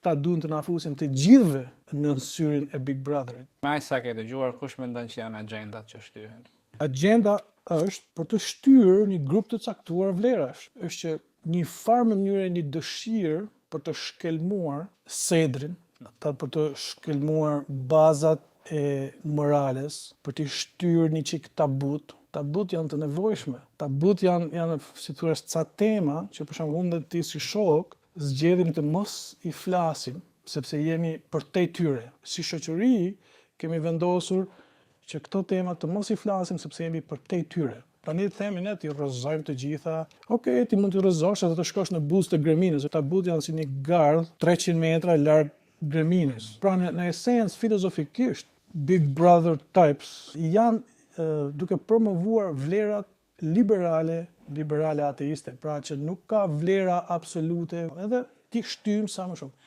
Ta duan të na fusin të gjithëve në syrin e Big Brotherit. Me aq sa ke dëgjuar, kush mendon që janë agjendat që shtyhen? Agenda është për të shtyrë një grup të caktuar vlerash. Është që një farë mënyre, një dëshirë për të shkelmuar sedrin, ata për të shkelmuar bazat e morales, për të shtyrë një çik tabut. Tabut janë të nevojshme. Tabut janë, si thua, ca tema që, për shembull, unë dhe ti si shok zgjedhim të mos i flasim sepse jemi përtej tyre. Si shoqëri kemi vendosur që këto tema të mos i flasim sepse jemi përtej tyre. Tani të themi ne t'i rrëzojmë të gjitha. Okej, ti mund t'i rrëzosh edhe të shkosh në buzë të greminës. Tabut janë si një gardh 300 metra larg greminës. Pra, në esencë, filozofikisht, Big Brother types janë duke promovuar vlerat liberale, liberale ateiste, pra që nuk ka vlera absolute, edhe ti shtym sa më shumë.